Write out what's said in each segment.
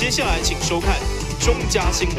接下來請收看中嘉新聞。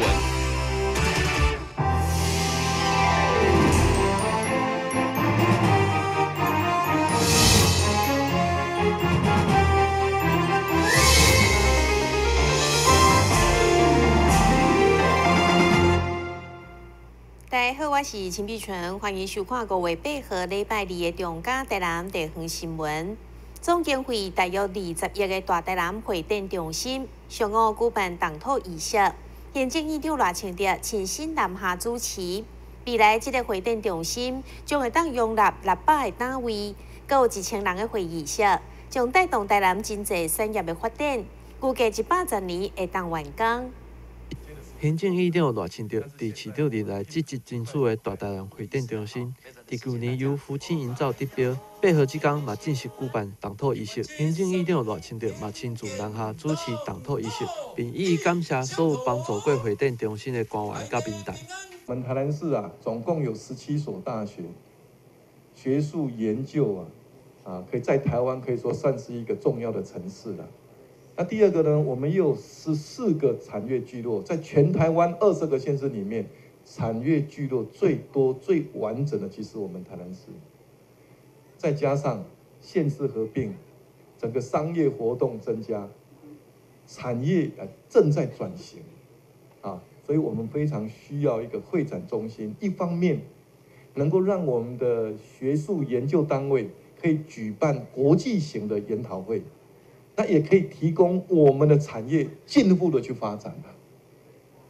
大家好，我是陳碧純，歡迎收看5月8號禮拜二的中嘉台南地方新聞。總經費大約20億的大台南會展中心，上午舉辦動土儀式，行政院長賴清德親身南下主持。未來這個會展中心將會當容納600個單位，閣有1000人的會議室，將帶動台南真濟產業的發展。估計110年會當完工。行政院長賴清德佇市長任內積極爭取的大台南會展中心，佇舊年由福清營造得標，8號這工嘛正式舉辦動土儀式。行政院長賴清德嘛親自南下主持動土儀式，並一一感謝所有幫助過會展中心的官員佮民代。我們台南市啊，總共有17所大學，學術研究啊，可以在台灣可以說算是一個重要的城市了。那第二個呢，我們又有14個產業聚落，在全台灣20個縣市裡面，產業聚落最多、最完整的，其實我們台南市。再加上縣市合併，整個商業活動增加，產業正在轉型，啊，所以我們非常需要一個會展中心，一方面能夠讓我們的學術研究單位可以舉辦國際型的研討會。那也可以提供我們的產業進一步的去發展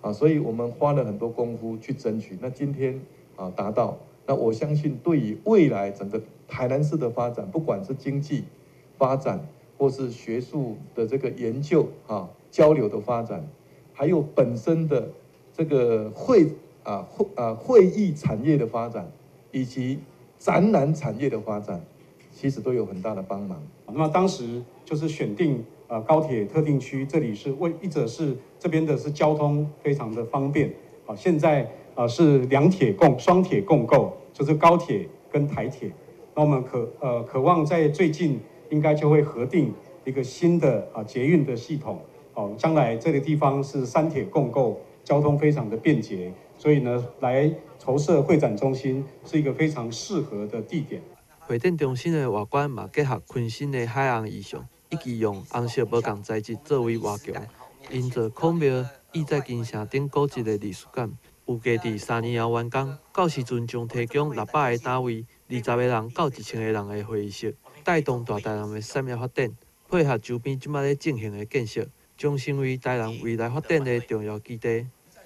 啊，所以我們花了很多功夫去爭取。那今天啊達到，那我相信對於未來整個台南市的發展，不管是經濟發展，或是學術的這個研究啊交流的發展，還有本身的這個會議產業的發展，以及展覽產業的發展，其實都有很大的幫忙。那麼當時就是選定高鐵特定區，這裡是為一者是這邊的是交通非常的方便，啊，現在是兩鐵共雙鐵共構，就是高鐵跟台鐵。那我們可望在最近應該就會核定一個新的捷運的系統，哦，將來這個地方是三鐵共構，交通非常的便捷，所以呢，來籌設會展中心是一個非常適合的地點。會展中心的外觀嘛，結合昆新的海岸意象，以及用紅色無仝材質作為外牆，營造孔廟意在京城頂古蹟的歷史感。預計佇3年後完工，到時陣將提供600個單位、20個人到1000個人的會議室，帶動大台南的產業發展，配合周邊這擺咧進行的建設，將成為台南未來發展的重要基地。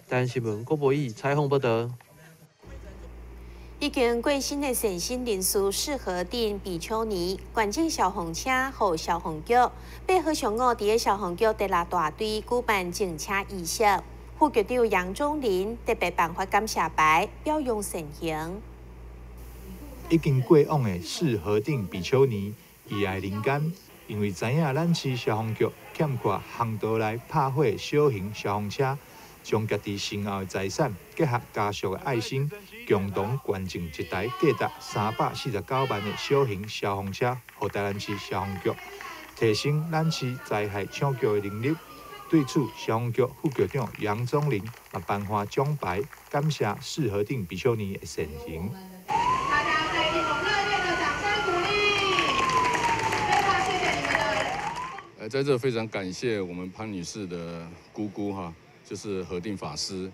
台南新聞郭博義採訪報導。已經過身的善心人士釋和定比丘尼捐贈消防車予消防局，8號上午佇个消防局第六大隊舉辦贈車儀式，副局長楊忠林特別頒發感謝牌，表揚善行。已經過往的釋和定比丘尼，遺愛人間，因為知影咱市消防局欠缺航道來拍火小型消防車。將家己身後的財產結合家屬的愛心，共同捐贈一台價值349萬的小型消防車，予台南市消防局，提升咱市災害搶救的能力。對此，消防局副局長楊忠林嘛頒發獎牌，感謝釋和定比丘尼的善行。大家再一種熱烈的掌聲鼓勵，非常謝謝你們的。在這非常感謝我們潘女士的姑姑哈。就是和定法師，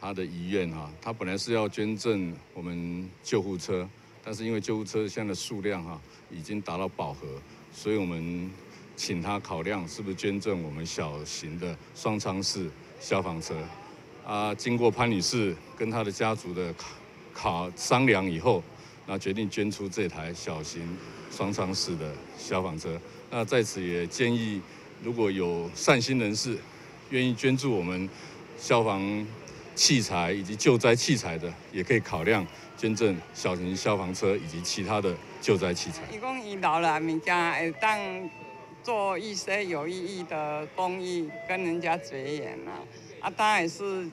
他的遺願哈，他本來是要捐贈我們救護車，但是因為救護車現在的數量哈已經達到飽和，所以我們請他考量是不是捐贈我們小型的雙艙式消防車。啊，經過潘女士跟她的家族的商量以後，那決定捐出這台小型雙艙式的消防車。那在此也建議，如果有善心人士願意捐助我們消防器材以及救災器材的，也可以考量捐贈小型消防車以及其他的救災器材。伊講伊留了物件會當做一些有意義的公益，跟人家結緣啊。啊，當然是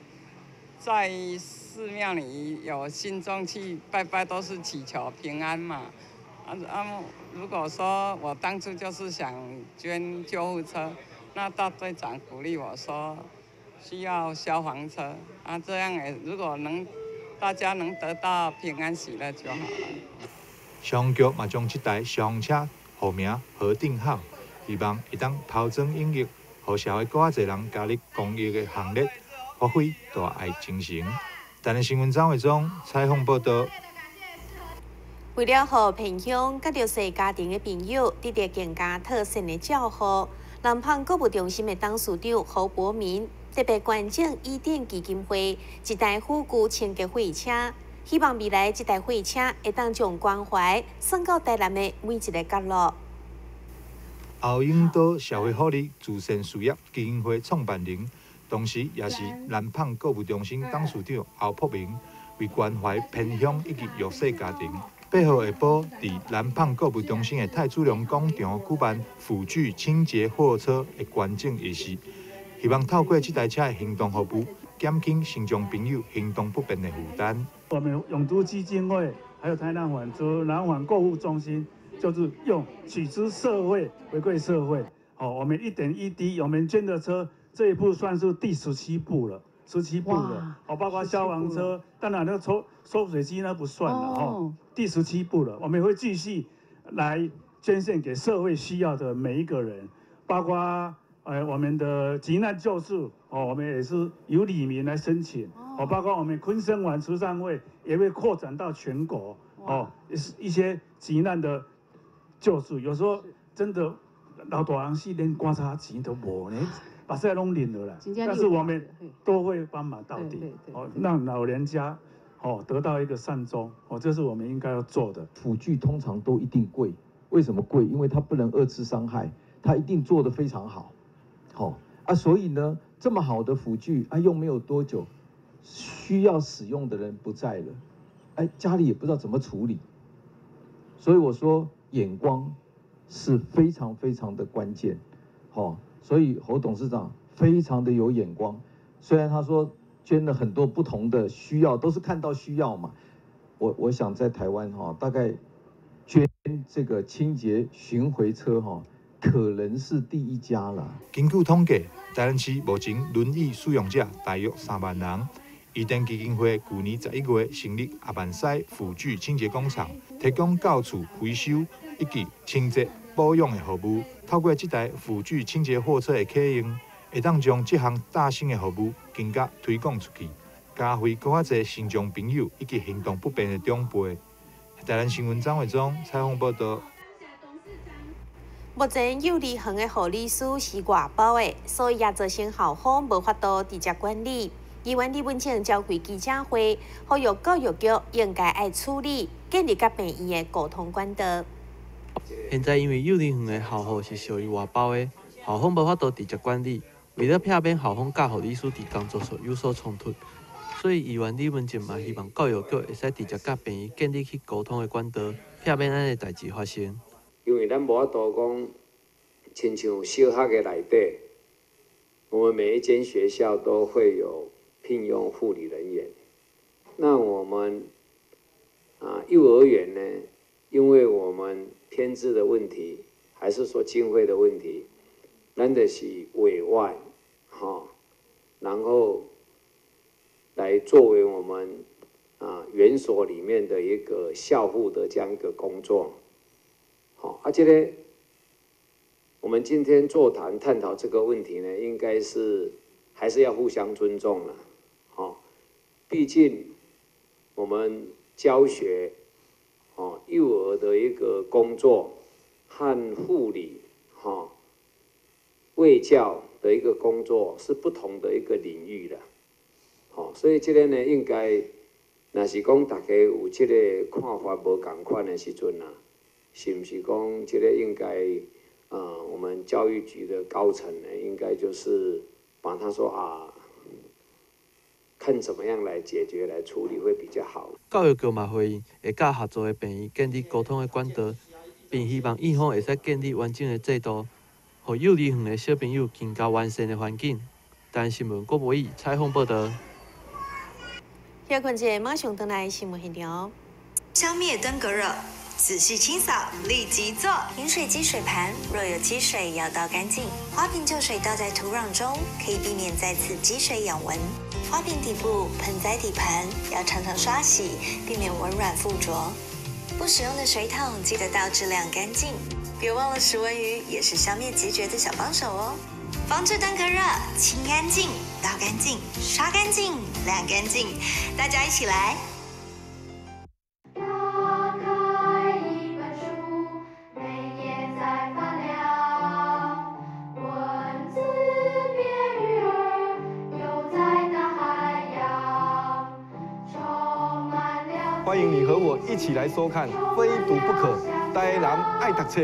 在寺廟裡有信眾去拜拜，都是祈求平安嘛。啊啊，如果說我當初就是想捐救護車，那大隊長鼓勵我說，需要消防車啊，這樣也如果能大家能得到平安喜樂就好了。消防局嘛將這台消防車號名核定號，希望會當拋磚引玉，予社會閣較濟人加入公益的行列，發揮大愛精神。台南新聞張偉忠採訪報道。為了予偏鄉佮弱勢家庭的朋友得著更加妥善的照護，南蚌購物中心的董事長侯伯明特別捐贈伊甸基金會一台輔具清潔貨車，希望未來這台貨車會當將關懷送到台南的每一个角落。後永島社會福利慈善事業基金會創辦人，同時也是南蚌購物中心董事長侯柏明，為關懷偏鄉以及弱勢家庭，8號下晡佇南蚌購物中心的太子龍廣場舉辦輔具清潔貨車的捐贈儀式，希望透過這台車的行動服務，減輕身障朋友行動不便的負擔。我們永都基金會，還有台南紡織南舫購物中心，就是用取之社會，回饋社會。好，我們一點一滴，我們捐的車這一步算是第17步了，十七部了。好，包括消防車，當然那抽抽水機那不算了哈。第17步了，我們會繼續來捐獻給社會需要的每一個人，包括我們的急難救助，哦，我們也是由里民來申請，哦，包括我們坤生丸慈善會也會擴展到全國，哦，一些急難的救助，有時候真的老大人死連棺材錢都無呢，把這攏領了啦，但是我們都會幫忙到底，哦，讓老人家哦得到一個善終，哦，這是我們應該要做的。輔具通常都一定貴，為什麼貴？因為它不能二次傷害，它一定做得非常好，好啊，所以呢，這麼好的輔具啊，用沒有多久，需要使用的人不在了，哎，家裡也不知道怎麼處理，所以我說眼光是非常非常的關鍵，好，所以侯董事長非常的有眼光，雖然他說捐了很多不同的需要，都是看到需要嘛，我想在台灣哈，大概捐這個清潔巡迴車哈，可能是第一家了。根據統計，台南市目前輪椅使用者大約3萬人。伊甸基金會舊年11月成立阿曼西輔具清潔工廠，提供到厝維修以及清潔保養的服務。透過這台輔具清潔貨車的啟用，會當將這項嶄新的服務更加推廣出去，嘉惠閣較濟身障朋友以及行動不便的長輩。台南新聞張偉忠採訪報道。目前幼兒園的護理師是外包的，所以也造成校方無法度直接管理。議員李文清召開記者會，呼籲教育局應該愛處理，建立佮病院的溝通管道。現在因為幼兒園的校護是屬於外包的，校方無法度直接管理，為了避免校方佮護理師佇工作上有所衝突，所以議員李文靜嘛希望教育局會使直接佮病院建立起溝通的管道，避免按呢代誌發生。因為咱無法度講，親像小學的內底，我們每一間學校都會有聘用護理人員。那我們幼兒園呢？因為我們編制的問題，還是說經費的問題，咱就是委外，哈，然後來作為我們園所裡面的一個校護的這樣一個工作。好，而且呢，我們今天座談探討這個問題呢，應該是還是要互相尊重啦，好，畢竟我們教學，哦，幼兒的一個工作和護理，哈，衛教的一個工作是不同的一個領域的，好，所以這個呢，應該，若是講大家有這個看法無仝款的時陣啊，是毋是講這個應該，我們教育局的高層呢，應該就是把他說啊，看怎麼樣來解決、來處理會比較好。教育局嘛回應，會佮合作的病院建立溝通的管道，並希望院方會使建立完整的制度，予幼兒園的小朋友更加完善的環境。台南新聞郭博義採訪報道。休睏者馬上轉來新聞現場。消滅登革熱。仔细清扫，立即做。饮水机水盘若有积水，要倒干净。花瓶旧水倒在土壤中，可以避免再次积水养蚊。花瓶底部、盆栽底盘要常常刷洗，避免蚊卵附着。不使用的水桶记得倒置晾干净。别忘了食蚊鱼也是消灭孑孓的小帮手哦。防治登革热，清干净、倒干净、刷干净、晾干净，大家一起来。打开一本书，每页在发亮，文字变鱼儿，游在大海洋，充满了。欢迎你和我一起来收看《非读不可》，台南爱读册。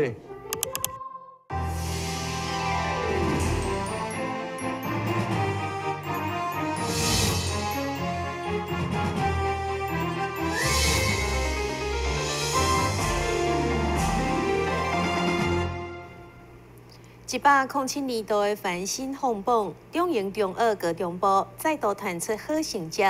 107年度的繁星放榜，中营中学高中部再度传出好成绩。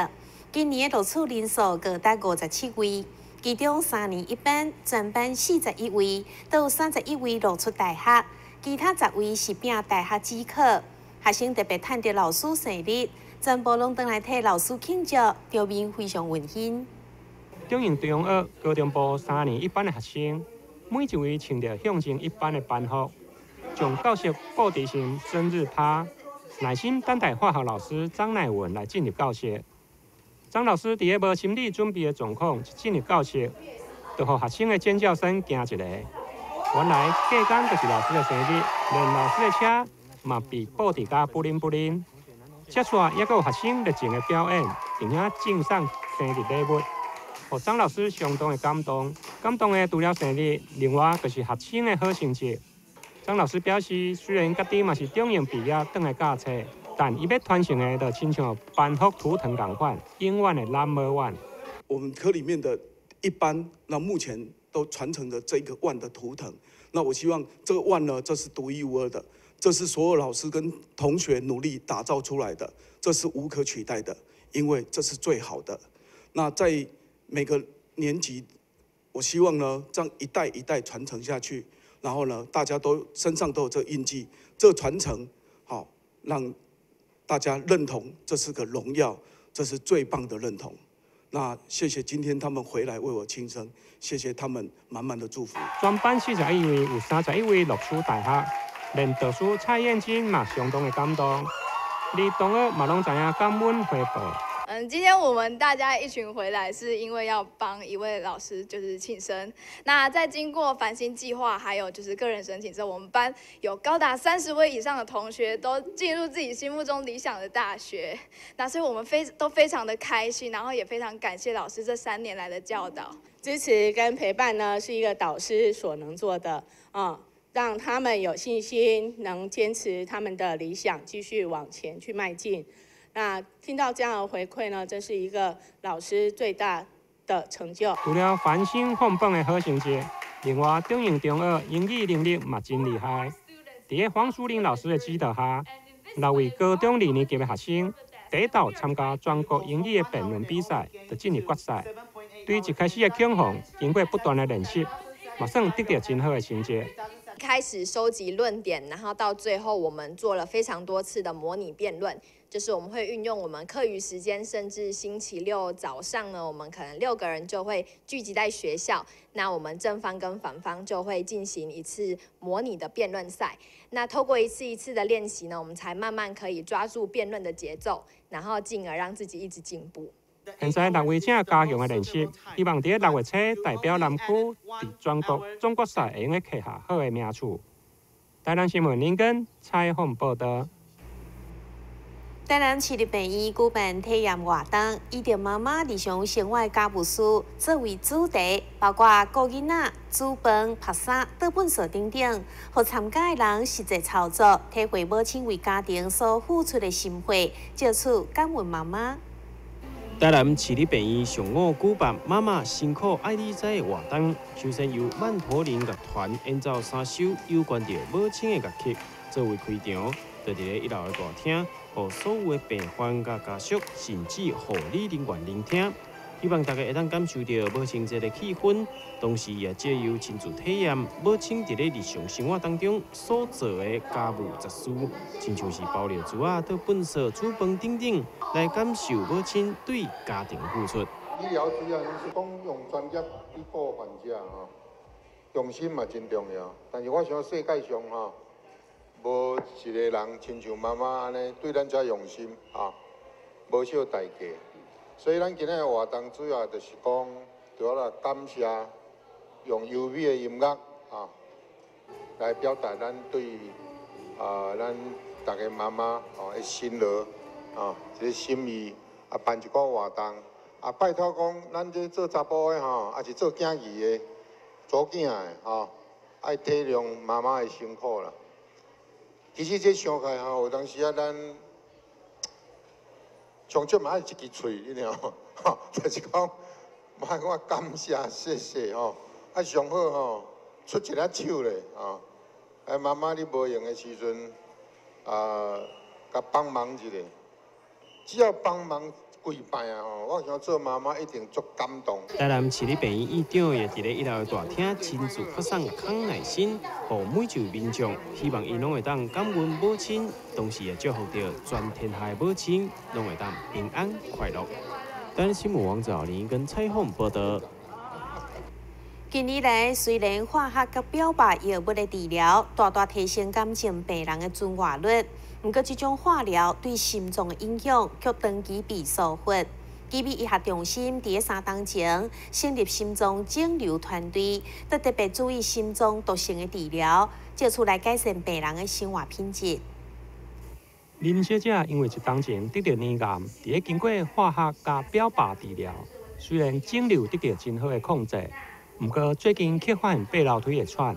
今年的录取人数高达57位，其中3年一班全班41位，都有31位录取大学，其他10位是拼大学指考。学生特别趁著老师生日，全部攏转来替老师庆祝，场面非常温馨。中营中学高中部3年一班的学生，每一位穿著象征一班的班服。将教室布置成生日趴，耐心等待化学老师张乃文来进入教室。张老师伫个无心理准备的状况，一进入教室，就予学生的尖叫声惊一个。原来隔天就是老师的生日，连老师的车嘛被布置甲布灵布灵。接续还阁有学生热情的表演，并且赠送生日礼物，予张老师相当的感动。感动的除了生日，另外就是学生的好成绩。张老师表示，虽然家己嘛是中营毕业转来教册，但伊欲传承的就亲像班服图腾仝款，永远的 number one。我们科里面的一班，那目前都传承着这个万的图腾。那我希望这个万呢，这是独一无二的，这是所有老师跟同学努力打造出来的，这是无可取代的，因为这是最好的。那在每个年级，我希望呢，这样一代一代传承下去。然后呢，大家都身上都有这个印记，这个传承，好，让大家认同，这是个荣耀，这是最棒的认同。那谢谢今天他们回来为我庆生，谢谢他们满满的祝福。全班41位，有31位录取大学，连导师蔡燕金嘛相当的感动，连同学嘛拢知影感恩回报。今天我们大家一群回来，是因为要帮一位老师就是庆生。那在经过繁星计划，还有就是个人申请之后，我们班有高达30位以上的同学都进入自己心目中理想的大学。那所以我们都非常的开心，然后也非常感谢老师这3年来的教导、支持跟陪伴呢，是一个导师所能做的啊，让他们有信心，能坚持他们的理想，继续往前去迈进。那听到这样的回馈呢，真是一个老师最大的成就。除了繁星放榜的好成绩，另外中营中学英语能力嘛真厉害。伫个黄淑玲老师的指导下，6位高中2年级的学生第一道参加全国英语的辩论比赛，就进入决赛。对一开始的恐慌，经过不断的练习，嘛算得到真好的成绩。开始收集论点，然后到最后我们做了非常多次的模拟辩论，就是我们会运用我们课余时间，甚至星期六早上呢，我们可能6个人就会聚集在学校，那我们正方跟反方就会进行一次模拟的辩论赛。那透过一次一次的练习呢，我们才慢慢可以抓住辩论的节奏，然后进而让自己一直进步。现在6位正加强的练习，希望伫6月初代表南区伫全国总决赛会用得拿下好的名次。台南新闻林根采访报道。台南市立病院举办体验活动，以著妈妈日常生活家务事作为主题，包括顾囡仔、煮饭、曝衫、倒粪扫等等，予参加的人实际操作，体会母亲为家庭所付出的心血，借此感恩妈妈。台南市立病院上午举办“妈妈辛苦爱你知”的活动，首先由曼陀林乐团演奏3首有关著母亲的乐曲作为开场，就伫咧1楼的大厅，予所有的病患佮家属，甚至护理人员聆听。希望大家會當感受著母親節的氣氛，同時也藉由親自體驗母親佇咧日常生活當中所做的家務雜事，親像是包尿珠仔、倒糞掃、煮飯等等，來感受母親對家庭付出。醫療資源是講用專業去顧患者吼，用心嘛真重要。但是我想世界上吼，無一個人親像媽媽按呢對咱遮用心啊，無少代價。所以咱今仔的活動主要就是講，主要來感謝，用優美的音樂啊，來表達咱對啊咱逐个媽媽哦的辛勞啊，這个心意啊，辦一個活動啊，拜託講，咱這做查埔的吼，抑是做囝兒的、做囝的吼，愛體諒媽媽的辛苦啦。其實這想起來吼，有當時啊，咱。上少嘛愛一支喙，你知無？吼，就是講，莫講感謝、謝謝吼，啊上好吼，出一下手咧吼。哎，媽媽你無閒的時陣，啊，共幫忙一下，只要幫忙幾擺啊吼，我想做媽媽一定足感動。台南市立病院院長也佇咧一樓的大廳親自發送康乃馨，予每一位民眾，希望𪜶攏會當感恩母親，同時也祝福著全天下的母親攏會當平安快樂。台南新聞王兆林跟采訪報道。近年來，雖然化學佮標靶藥物的治療大大提升癌症病人的存活率，毋過這種化療對心臟的影響卻長期被疏忽。奇美醫學中心佇咧3冬前成立心臟腫瘤團隊，特特別注意心臟毒性的治療，藉此來改善病人的生活品質。林小姐因為一冬前得著乳癌，佇咧經過化學佮標靶治療，雖然腫瘤得著真好的控制。毋過最近卻發現爬樓梯會喘，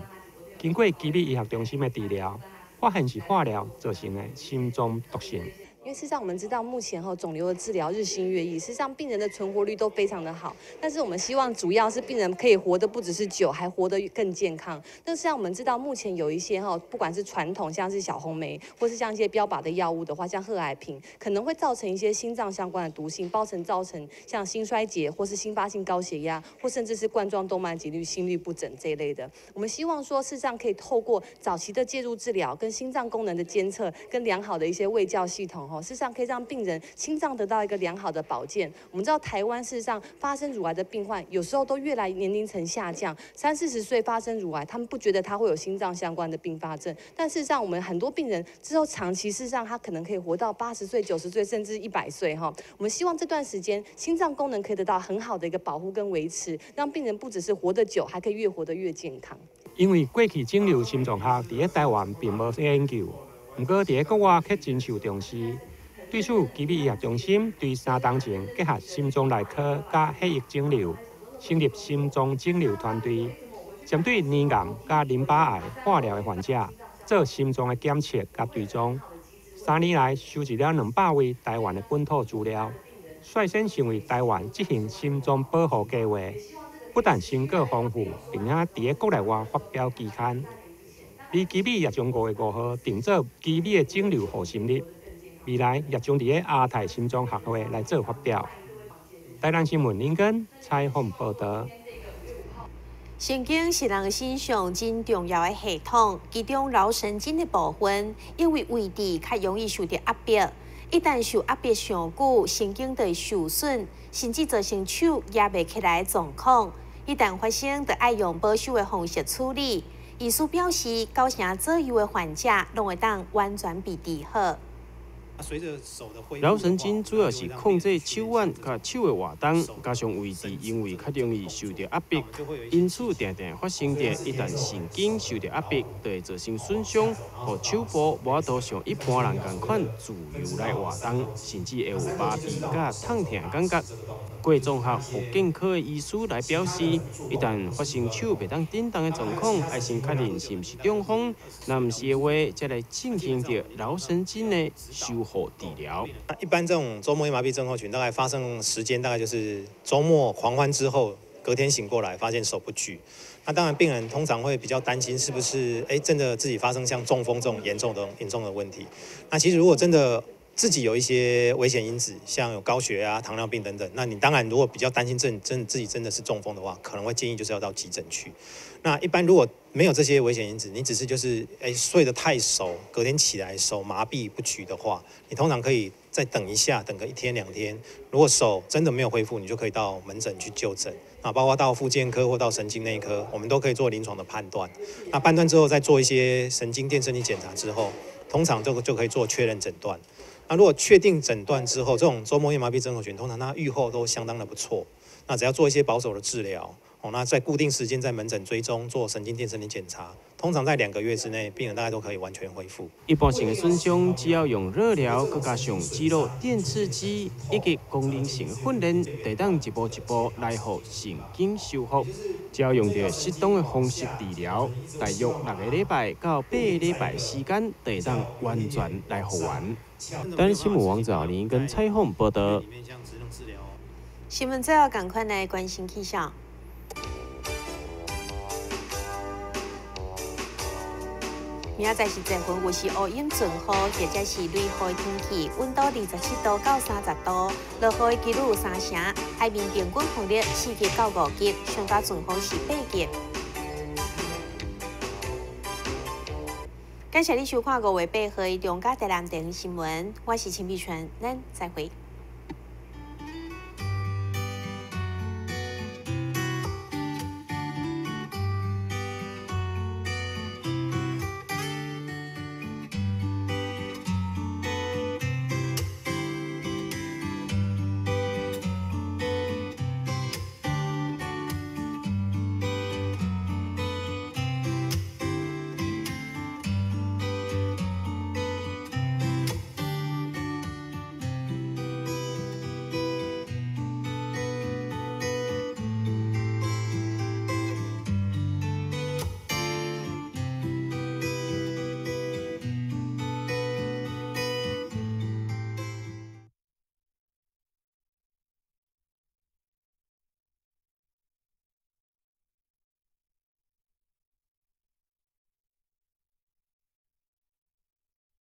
經過奇美醫學中心的治療，發現是化療造成的心臟毒性。因為事實上，我們知道目前哈腫瘤的治療日新月異，事實上病人的存活率都非常的好。但是我們希望主要是病人可以活得不只是久，還活得更健康。但實際上我們知道目前有一些哈，不管是傳統像是小紅莓，或是像一些標靶的藥物的話，像賀癌平，可能會造成一些心臟相關的毒性，包括造成像心衰竭，或是新發性高血壓，或甚至是冠狀動脈疾病、心律不整這一類的。我們希望說，事實上可以透過早期的介入治療、跟心臟功能的監測、跟良好的一些衛教系統。事實上可以讓病人心臟得到一個良好的保健。我們知道台灣事實上發生乳癌的病患有時候都越來年齡層下降，30、40歲發生乳癌，他們不覺得他會有心臟相關的併發症。但事實上，我們很多病人之後長期事實上他可能可以活到80歲、90歲甚至100歲哈。我們希望這段時間心臟功能可以得到很好的一個保護跟維持，讓病人不只是活得久，還可以越活得越健康。因為過去腫瘤心臟學佇咧台灣並無研究。毋過，佇咧國外卻真受重視。對此，奇美醫學中心對3冬前結合心臟內科佮血液腫瘤，成立心臟腫瘤團隊，針對乳癌佮淋巴癌化療的患者做心臟的檢測佮追蹤。3年來收集了200位台灣的本土資料，率先成為台灣執行心臟保護計劃，不但成果豐富，並且佇咧國內外發表期刊。而奇美也將5月5號定做奇美的腫瘤護心日，未來也將佇咧亞太心臟學會來做發表。台南新聞林根採訪報導。神經是人身上真重要的系統，其中橈神經的部分，因為位置較容易受著壓迫，一旦受壓迫傷久，神經就會受損，甚至造成手舉袂起來的狀況。一旦發生，就愛用保守的方式處理。醫師表示，90%左右的患者攏會當完全被治好。橈神經主要是控制手腕佮手的活動，加上位置因為較容易受著壓迫，因此定定發生著一旦神經受著壓迫，就會造成損傷，予手部無法度像一般人仝款自由來活動，甚至會有麻痺佮痛疼感覺。過綜合復健科的醫師來表示，一旦發生手袂當振動的狀況，愛先確認是毋是中風，若毋是的話，才來進行著橈神經的修復治療。一般這種週末麻痹症候群，大概發生時間大概就是週末狂歡之後，隔天醒過來發現手不舉。那當然，病人通常會比較擔心是不是真的自己發生像中風這種嚴重的問題。那其實如果真的自己有一些危险因子，像有高血压、糖尿病等等，那你当然如果比较担心真自己真的是中风的话，可能会建议就是要到急诊去。那一般如果没有这些危险因子，你只是就是睡得太熟，隔天起来手麻痹不举的话，你通常可以再等一下，等个1天2天。如果手真的没有恢复，你就可以到门诊去就诊。那包括到复健科或到神经内科，我们都可以做临床的判断。那判断之后，再做一些神经电生理检查之后，通常这个就可以做确认诊断。那如果确定诊断之后，这种周末夜麻痹症候群，通常它预后都相当的不错。那只要做一些保守的治疗，那在固定时间在门诊追踪做神经电生理检查，通常在2个月之内，病人大概都可以完全恢复。一般性的损伤，只要用热疗，阁加上肌肉电刺激以及功能性训练，就当一步一步来予神经修复。只要用著适当的方式治疗，大约6个礼拜到8个礼拜时间，就当完全来复原。台新闻王兆林跟采访报道。新闻最后，赶快来关心气象。明仔载是正云，有时乌云阵雨，或者是雷雨的天气，温度27度到30度，落雨的几率有3成，海面平均风力4级到5级，上加阵风是8级。感谢你收看5月8号中嘉台南电视新闻，我是陈碧纯，咱再会。